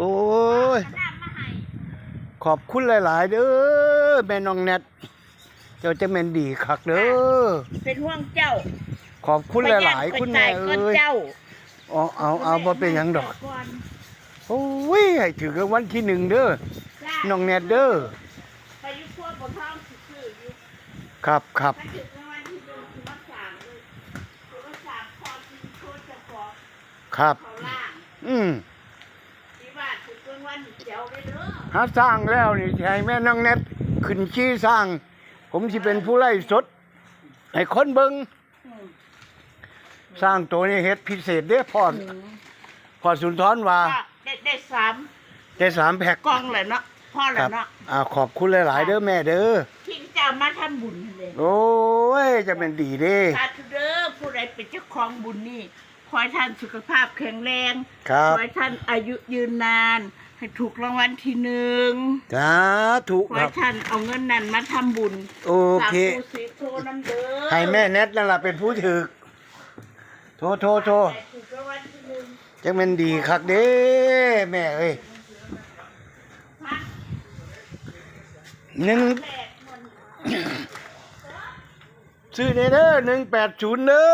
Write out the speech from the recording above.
ໂອ້ຍ ຂອບຄຸນຫຼາຍໆເດີ ແມ່ນ້ອງແນັດ ເຈົ້າຈະແມ່ນດີຄັກເດີ. ເປັນຫ່ວງເຈົ້າ. ຂອບຄຸນຫຼາຍໆ ຄຸນແມ່ເອີຍ. ເອົາ ເອົາ ເອົາ ບໍ່ເປັນຫຍັງດອກ. ໂອ້ຍ ໃຫ້ຖືກລາງວັນທີໜຶ່ງເດີ ນ້ອງແນັດເດີ. ໄປຢູ່ຄົວບໍ່ທອງຊິຊື້ຢູ່. ຄັບ ຄັບ. ຄັບ ອືມ ຫາສ້າງແລ້ວນີ້ ຊິໃຫ້ແມ່ນ້ອງແນັດຂຶ້ນຂີ່ຊ້າງ. ຜົມຊິເປັນຜູ້ໄລສົດໃຫ້ຄົນເບິ່ງ. ຊ້າງໂຕນີ້ເຮັດພິເສດເດ້ ພໍ່ ອືມ ພໍ່ສຸນທອນວ່າ ໄດ້ ໄດ້ສາມ ໄດ້ສາມແພັກ ກ່ອງແຫຼະເນາະ ພໍແລ້ວເນາະ. ອ່າ ຂອບຄຸນຫຼາຍໆເດີແມ່ເດີ ທີ່ເຈົ້າມາທຳບຸນຫັ້ນເດ້. ໂອ້ຍ ຈະແມ່ນດີເດ້. ສາທຸເດີ ຜູ້ໃດເປັນເຈົ້າຂອງບຸນນີ້ ຂໍໃຫ້ທ່ານສຸຂະພາບແຂງແຮງ. ຄັບ ຂໍໃຫ້ທ່ານອາຍຸຍືນນານ ໃຫ້ຖືກລາງວັນທີໜຶ່ງ. ສາທຸ. ຂໍໃຫ້ທ່ານເອົາເງິນນັ້ນມາທຳບຸນ. ໂອເຄ ສາທຸ ສາທຸນຳເດີ. ໃຫ້ແມ່ແນັດນັ້ນລະເປັນຜູ້ຖືກ. ໂທ ໂທ ໂທ ຈັກແມ່ນດີຄັກເດ້ແມ່ເອີຍ. ໜຶ່ງ ຊື້ແດ່ເດີ ໜຶ່ງແປດສູນເດີ.